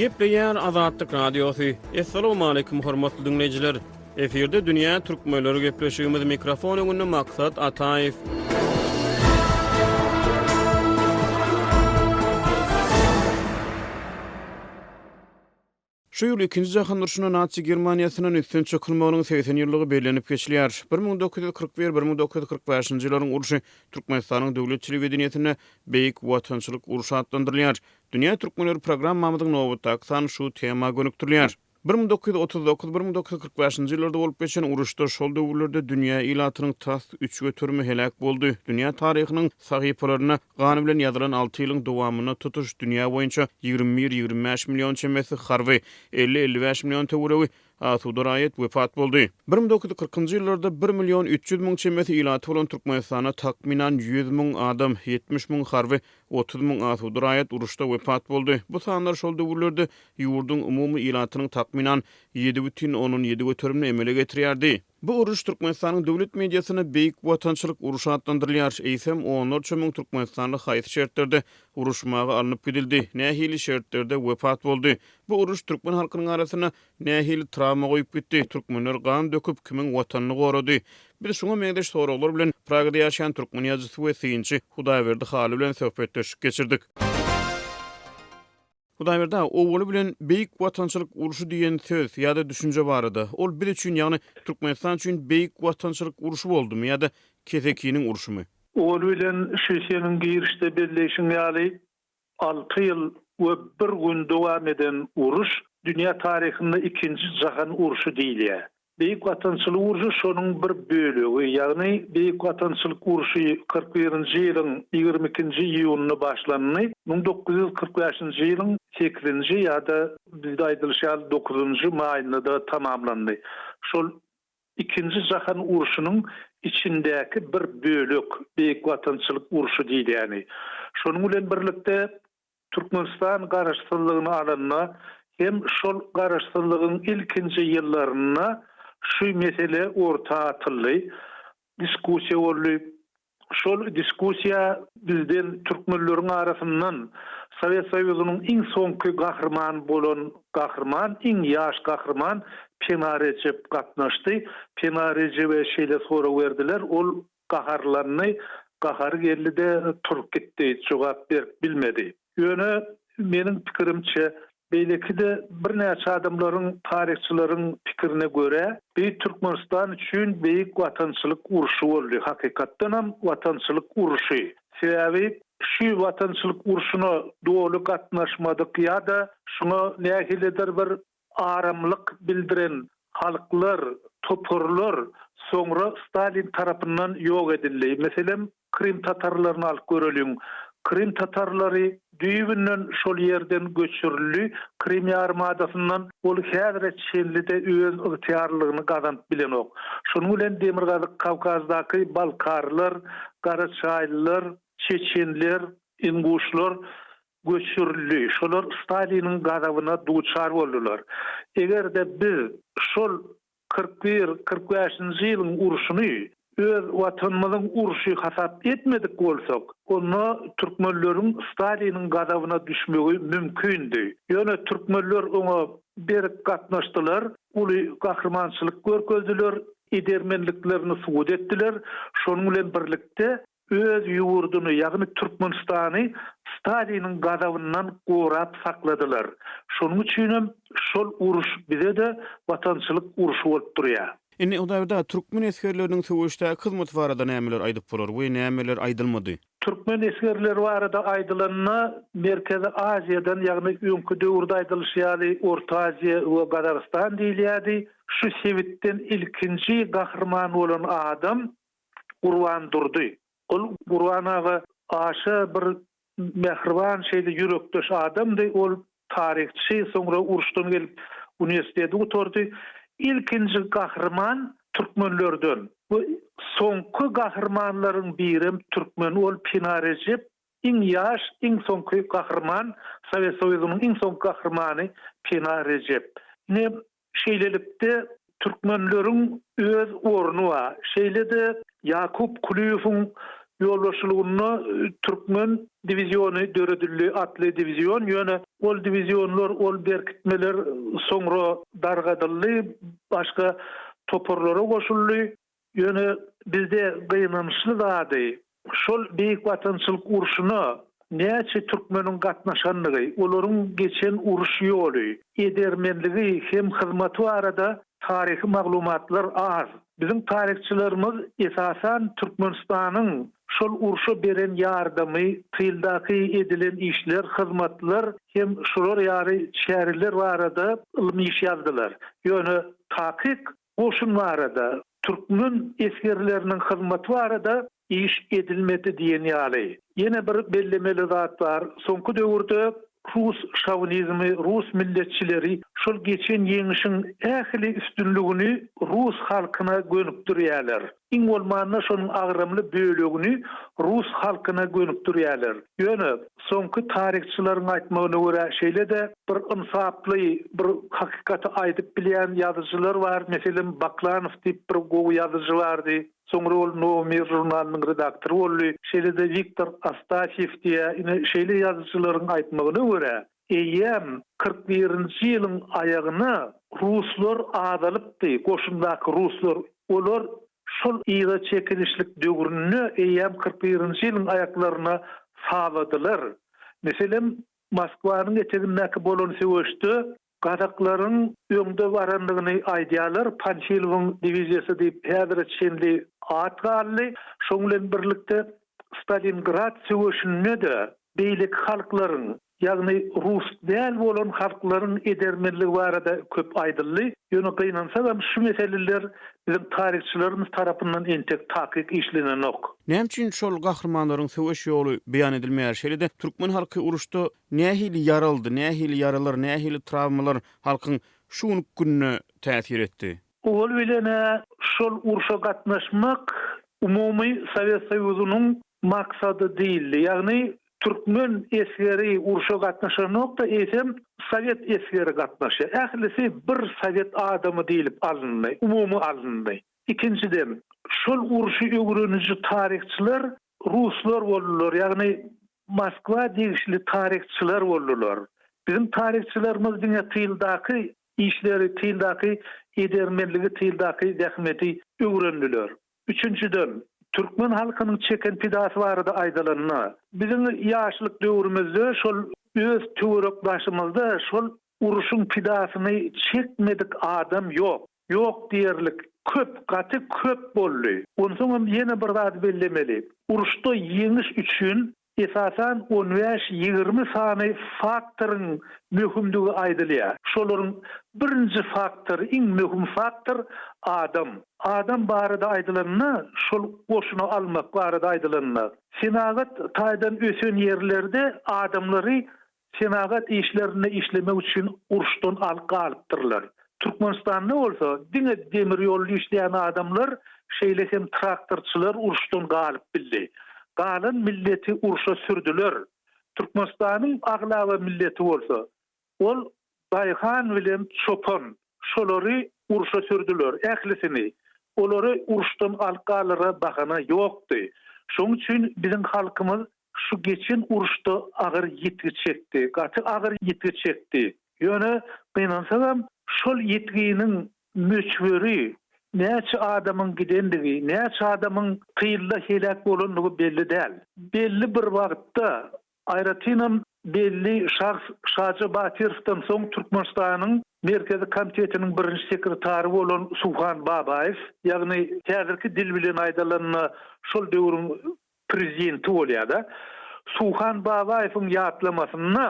Gepleýär Azatlyk Radiosy. Assalamualaikum hormatly diňleýjiler. Efirde dünýä türkmenleri gepleşigimiz mikrofon öňünde Maksat Ataýew. Şu ýyl Ikinji jahan urşunda Natsi Germaniýasyndan üstün çykylmagynyň 80 ýyllygy bellenip geçilýär. 1941, 1945-nji ýyllaryň urşy Türkmenistanyň döwlet telewideniýesinde Beýik Watançylyk urşy atlandyrylýar. Dünýä türkmenleri programmamyzyň nobatdaky sany şu tema gönükdirilýär. 1939, 1945-nji ýyllarda bolup geçen uruşda şol döwürlerde dünýä ilatynyň tas üç göterimi heläk boldy. Dünýä taryhynyň sahypalarynda gan bilen ýazylan alty ýylyň dowamynda tutuş dünýä boýunça 21-25 million çemesi harby, 50-55 million töweregi asuda raýat wepat boldy. 1940-njy ýyllarda bir million 300 müň çemesi ilaty bolan Türkmenistanda takmynan 100 müň adam, 70 müň harby, 30 müň asuda raýat uruşda wepat boldy. Bu sanlar şol döwürlerde ýurduň umumy ilatynyň takmynan 7,7 göterimini emele getirýärdi. Bu uruş Türkmenistanyň döwlet mediasynda Beýik Watançylyk urşy atlandyrylýar. Eýsem, onlarça müň türkmenistanly haýsy şertlerde uruşmaga alnyp gidildi, nähili şertlerde wepat boldy? Bu uruş türkmen halkynyň arasynda nähili trawma goýup gitdi? Türkmenler gan döküp, kimiň Watanyny gorady? Biz şuňa meňzeş soraglar bilen Pragada ýaşaýan türkmen ýazyjysy we synçy Hudaýberdi Hally bilen söhbetdeşlik geçirdik. Hudaýberdi aga, owaly bilen Beýik Watançylyk urşy diýen söz ýa-da düşünje barada, ol biz üçin, ýagny Türkmenistan üçin Beýik Watançylyk urşy boldumy ýa-da kesekiniň urşumy? Owaly bilen şu seniň girişde belleýşiň ýaly, alty ýyl we bir gün dowam eden uruş dünýä taryhynda ikinji jahan urşy diýilýär. Beýik Watançylyk urşy şonuň bir bölegi, ýagny Beýik Watançylyk urşy 41-nji ýylyň 22-nji iýunynda başlandy, 1945-nji ýylyň sekizinji ýa-da bizde aýdylyşy ýaly dokuzynjy maýynda-da tamamlandy. Şol Ikinji jahan urşunyň içindäki bir bölek Beýik Watançylyk urşy diýilýäni. Şonuň bilen birlikde Türkmenistan garaşsyzlygyny alanda hem şol garaşsyzlygyň ilkinji ýyllarynda şu mesele orta atyldy, diskussiýa boldy. Şol diskussiýa bizden, türkmenleriň arasyndan Sowet Soýuzynyň iň soňky gahryman bolan gahryman, iň ýaş gahryman Pena Rejep gatnaşdy. Pena Rejebe şeýle sorag berdiler, ol Gaharlandy, gahary geldi-de, turup gitdi, jogap berip bilmedi. Ýöne, meniň pikirimçe, beýleki-de birnäçe adamlaryň, taryhçylaryň pikirine görä, bi Türkmenistan üçin Beýik Watançylyk urşy boldy, hakykatdanam Watançylyk urşy. Sebäbi şu Watançylyk urşuna doly gatnaşmadyk ýa-da şuňa nähilidir bir aramlyk bildiren halklar, toparlar soňra Stalin tarapyndan ýok edildi. Meselem, krym tatarlaryny alyp göreliň. Krym tatarlary düýbünden şol ýerden göçürildi, Krym ýarymadasyndan. Ol häzire çenli-de öz ygtyýarlylygyny gazanyp bilenok. Şonuň bilen Demirgazyk Kawkazdaky balkarlar, garaçaýlylar, çeçenler, inguşlar göçürildi. Şolar Staliniň gazabyna duçar boldular. Eger-de biz şol 41, 45-nji ýylyň urşuny öz Watanymyzyň urşy hasap etmedik bolsak, onda türkmenleriň Staliniň gazabyna düşmegi mümkindi. Ýöne türkmenler oňa berk gatnaşdylar, uly gahrymançylyk görkezdiler, edermenliklerini subut etdiler. Şonuň bilen birlikde, öz ýurduny, ýagny Türkmenistany Staliniň gazabyndan gorap sakladylar. Şonuň üçinem şol uruş bize-de watançylyk urşy bolup durýar. Indi Hudaýberdi aga, türkmen esgerleriniň söweşdäki hyzmaty barada nämeler aýdyp bolar we nämeler aýdylmady? Türkmen esgerleri barada aýdylanda, Merkezi Aziýadan, ýagny öňki döwürde aýdylyşy ýaly Orta Aziýa we Gazagystan diýilýärdi, şu sebitden ilkinji gahryman bolan adam Gurban Durdy. Ol Gurban aga aşa bir mähriban şeýle ýürekdeş adamdy. Ol taryhçy, soňra uruşdan gelip uniwersiteti gutardy. Ilkinji gahryman türkmenlerden we soňky gahrymanlaryň birem türkmen ol Pena Rejep iň ýaş, iň soňky gahryman, Sowet Soýuzynyň iň soňky gahrymany Pena Rejep. Ine Şeýlelikde, türkmenleriň öz orny bar. Şeýle-de Ýakup Kulyýewiň. ýolbaşçylygynda türkmen diwiziony döredildi, atly diwizion. Ýöne ol diwizionlar, ol berkitmeler soňra dargadyldy, başga toparlara goşuldy. Ýöne bizde gynançly zady, şol Beýik Watançylyk urşuna näçe türkmeniň gatnaşandygy, olaryň geçen uruş ýoly, edermenligi hem hyzmaty barada taryhy maglumatlar az. Biziň taryhçylarymyz esasan Türkmenistanyň şol urşa beren ýardamy, tyldaky edilen işler, hyzmatlar hem şular ýaly çäreler barada ylmy iş ýazdylar. Ýöne takyk Goşun barada, türkmen esgerleriniň hyzmaty barada iş edilmedi diýen ýaly. Ýene bir bellemeli zat bar, soňky döwürde rus şowinizmi, rus milletçileri şol geçen ýeňişiň ähli üstünligini rus halkyna gönükdirýärler. Iň bolmanda şonuň agramly bölegini rus halkyna gönükdirýärler. Ýöne, soňky taryhçylaryň aýtmagyna görä, şeýle-de bir ynsaply, bir hakykaty aýdyp bilýän ýazyjylar bar. Meselem, Baklanow diýip bir gowy ýazyjy bardy. Soňra ol Nowy mir žurnalynyň redaktory boldy. Şeýle-de Wiktor Astafýew diýýär. Ine, şeýle ýazyjylaryň aýtmagyna görä, Eýýäm 41-nji ýylyň aýagyna ruslar azalypdy, goşundaky ruslar. Olar şol yza çekilişlik döwründe eýýäm 41-nji ýylyň aýaklaryna sabadylar. Meselem, Moskwanyň etegindäki bolan söweşde kazaklaryň öňde barandygyny aýdýarlar, Panfilowyň diwiziýasy diýip häzire çenli at galdy. Şoň bilen birlikde Stalingrad söweşinde-de beýleki halklaryň, ýagny rus däl bolan halklaryň edermenligi barada köp aýdyldy. Ýöne gynansagam şu meseleler biziň taryhçylarymyz tarapyndan entek takyk işlenenok. Näme üçin şol gahrymanlaryň söweş ýoly beýan edilmeýär? Şeýle-de türkmen halky uruşda nähili ýaraldy, nähili ýaralar, nähili trawmalar halkyň şu günki gününe täsir etdi? Owal bilen-ä şol urşa gatnaşmak umumy Sowet Soýuzynyň maksady diýildi. Ýagny türkmen esgeri urşa gatnaşanok-da, eýsem sowet esgeri gatnaşýar. Ählisi bir sowet adamy diýlip alyndy, umumy alyndy. Ikinjiden, şol urşy öwreniji taryhçylar ruslar boldular, ýagny Moskwa degişli taryhçylar boldular. Biziň taryhçylarymyz diňe tyldaky işleri, tyldaky edermenligi, tyldaky zähmeti öwrendiler. Üçünjiden, türkmen halkynyň çeken pidasy barada aýdylanda, biziň ýaşlyk döwrümizde şol öz töwerek-daşymyzda şol uruşyň pidasyny çekmedik adam ýok. Ýok diýerlik köp, gaty köp boldy. Onsoňam ýene bir zady bellemeli. Uruşda ýeňiş üçin Esasan on bäş-ýigrimi sany faktoryň möhümdigi aýdylýar. Şolaryň birinji faktory, iň möhüm faktor adam. Adam barada aýdylanda, şol goşuna almak barada aýdylanda, senagat taýdan ösen ýerlerde adamlary senagat işlerinde işlemek üçin uruşdan alyp galypdyrlar. Türkmenistanda bolsa diňe demir ýolda işleýän adamlar, şeýle hem traktorçylar uruşdan galyp bildi. Galan milleti urşa sürdüler. Türkmenistanyň aglaba milleti bolsa, ol daýhan bilen çopan, şolary urşa sürdüler, ählisini. Olary uruşdan alyp galara bahana ýokdy. Şonuň üçin biziň halkymyz Şu geçen uruşda agyr ýitgi çekdi, gaty agyr ýitgi çekdi. Ýöne, gynansagam, şol ýitginiň möçberi, näçe adamyň gidendigi, näçe adamyň tylda heläk bolandygy belli däl. Belli bir wagtda, aýratynam belli şahs Şaja Batyrowdan soň Türkmenistanyň Merkezi Komitetiniň birinji sekretary bolan Suhan Babaýew, ýagny häzirki dil bilen aýdylanda şol döwrüň prezidenti bolýar-da. Suhan Babaýewiň ýatlamasynda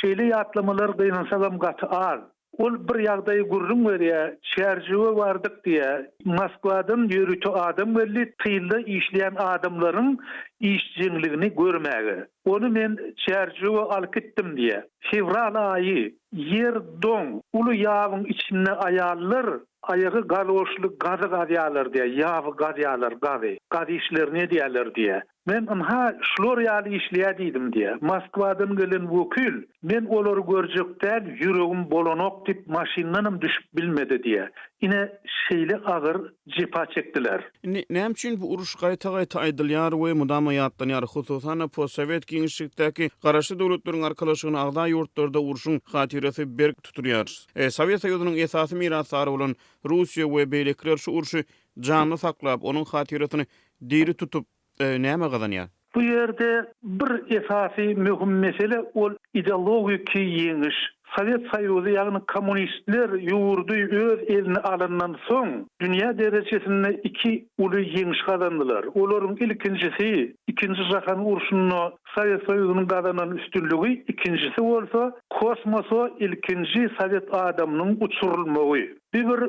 şeýle ýatlamalar gynansagam gaty az. Ol bir ýagdaýy gürrüň berýär, Çärjewe bardyk diýýär. Moskwadan ýörite adam geldi, tylda işleýän adamlaryň işjeňligini görmäge. Ony men Çärjewe alyp gitdim diýýär. Fewral aýy, ýer doň, uly ýabyň içinde aýallar aýagy galoşly gazy gazýarlar diýýär, ýaby gazýarlar, gazy. Gaz işlerini edýärler diýýär. Men ynha şular ýaly işleýär diýdim diýýär. Moskwadan gelen wekil, men olary görjek däl, ýüregim bolanok diýip maşyndanam düşüp bilmedi diýýär. Ine şeýle agyr jepa çekdiler. Indi näme üçin bu uruş gaýta-gaýta aýdylýar we mydama ýatlanýar? Hususan-da, postsowet giňişlikdäki Garaşsyz Döwletleriň Arkalaşygyna agza ýurtlarda urşuň hatyrasy berk tutulýar. Sowet Soýuzynyň esasy mirasdary bolan Russiýa we beýlekiler şu urşy janly saklap, onuň hatyrasyny diri tutup, näme gazanýar? Bu ýerde bir esasy möhüm mesele ol ideologiki ýeňiş. Sowet Soýuzy ýagny kommunistler ýurdy öz eline alandan soň dünýä derejesinde iki uly ýeňiş gazandylar. Olaryň ilkinjisi Ikinji jahan urşunda Sowet Soýuzynyň gazanan üstünligi, ikinjisi bolsa kosmosa ilkinji sowet adamynyň uçurylmagy. Bu bir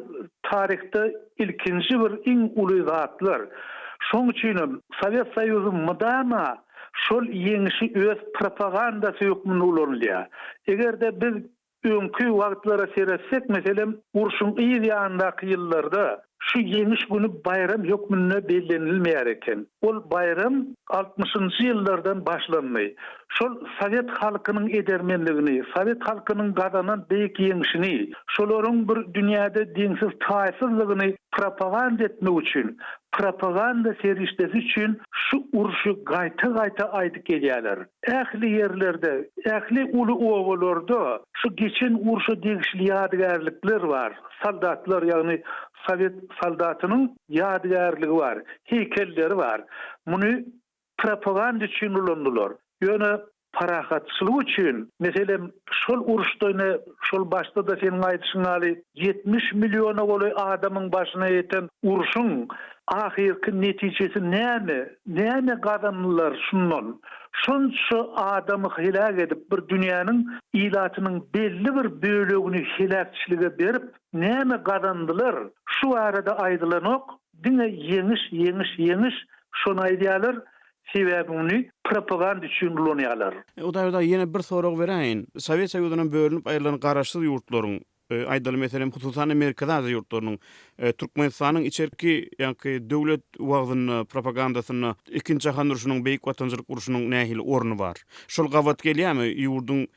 taryhda ilkinji bir iň uly zatlar. Şoň üçinem Sowet Soýuzy mydama şol ýeňişi öz propagandasy hökmünde ulanylýar. Eger-de biz öňki wagtlara seretsek, meselem, urşuň yz ýanyndaky ýyllarda şu ýeňiş güni baýram hökmünde bellenilmeýär eken. Ol baýram altmyşynjy ýyllardan başlandy. Şol sowet halkynyň edermenligini, sowet halkynyň gazanan beýik ýeňşini, şolaryň bir dünýäde deňsiz-taýsyzlygyny propaganda etmek üçin, propaganda serişdesi üçin şu urşy gaýta-gaýta aýdyp gelýärler. Ähli ýerlerde, ähli uly obalarda şu geçen urşa degişli ýadygärlikler bar. Soldatlar, ýagny sowet soldatynyň ýadygärligi bar, heýkelleri bar. Muny propaganda üçin ulandylar. Ýöne parahatçylyk üçin, meselem, şol uruşda ine, şol başda-da seniň aýdyşyň ýaly, 70 milliona golaý adamyň başyna ýeten urşuň ahyrky netijesi näme? Näme gazandylar şundan? Şonça adamy heläk edip, bir dünýäniň ilatynyň belli bir bölegini heläkçilige berip, näme gazandylar? Şu barada aýdylanok. Diňe ýeňiş, ýeňiş, ýeňiş, şony aýdýarlar, sebäbi muny propaganda üçin ulanýarlar. Hudaý Hudaý ýene bir sorag beräýin. Sowet Soýuzyndan bölünip aýrylan garaşsyz ýurtlaryň, aýdaly meselem, hususan-da Merkezi Aziýa ýurtlarynyň Türkmenistanyň içerki, ýaňky döwlet wagzynda, propagandasynda Ikinji jahan urşunyň, Beýik Watançylyk urşunyň nähili orny bar? Şol gabat gelýärmi ýurduň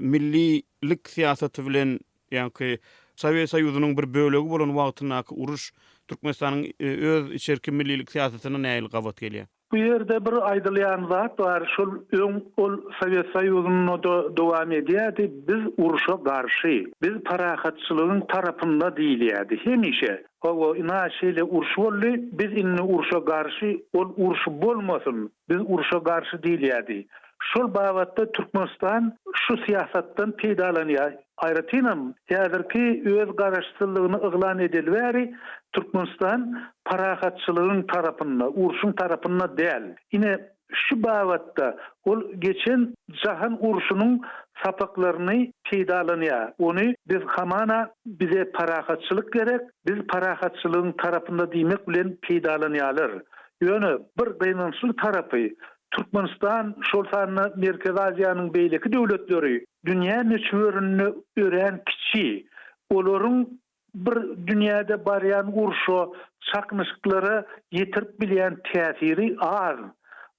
millilik syýasaty bilen Ýaňky Sowet Soýuzynyň bir bölegi bolan wagtyndaky uruş Türkmenistanyň öz içerki millilik syýasatyna nähili gabat gelýär? Bu ýerde bir aýdylýan zat bar, şol öň ol Sowet Soýuzynda-da dowam edýärdi, biz urşa garşy, biz parahatçylygyň tarapynda diýilýärdi hemişe. Hawa, ynha şeýle uruş boldy, biz indi urşa garşy, ol uruş bolmasyn, biz urşa garşy diýilýärdi. Şol babatda Türkmenistan şu syýasatdan peýdalanýar. Aýratynam, häzirki öz garaşsyzlygyny yglan edeli bäri Türkmenistan parahatçylygyň tarapynda, urşuň tarapynda däl. Ine, şu babatda ol geçen jahan urşunyň sapaklaryny peýdalanýar. Ony biz hamana bize parahatçylyk gerek, biz parahatçylygyň tarapynda diýmek bilen peýdalanýarlar. Ýöne bir gynançly tarapy, Türkmenistan, şol sanda Merkezi Aziýanyň beýleki döwletleri dünýä möçberinde örän kiçi. Olaryň bir dünýäde barýan urşa, çaknyşyklara ýetirip bilýän täsiri az.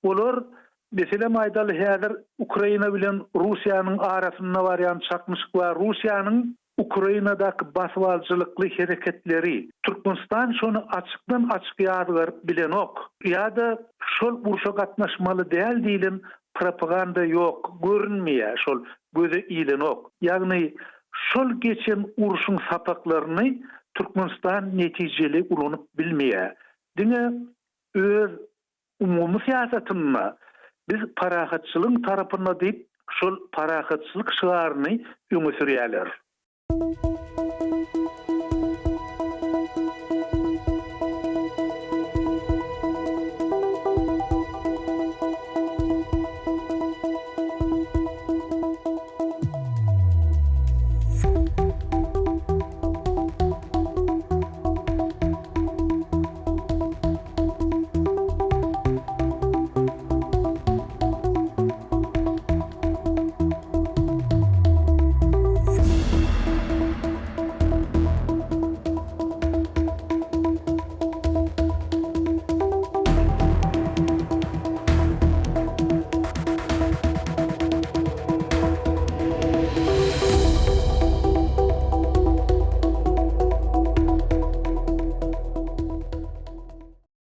Olar, meselem aýdaly, häzir Ukraina bilen Russiýanyň arasynda barýan çaknyşyk bar. Russiýanyň Ukrainadaky basybalyjylykly hereketleri, Türkmenistan şony açykdan-açyk ýazgaryp bilenok ýa-da şol urşa gatnaşmaly däl diýlen propaganda ýok, görünmeýär, şol göze ilenok. Ýagny şol geçen urşuň sapaklaryny Türkmenistan netijeli ulanyp bilmeýär. Diňe öz Umumy syýasatynda biz parahatçylygyň tarapynda diýip, şol parahatçylyk şygaryny öňe sürýärler.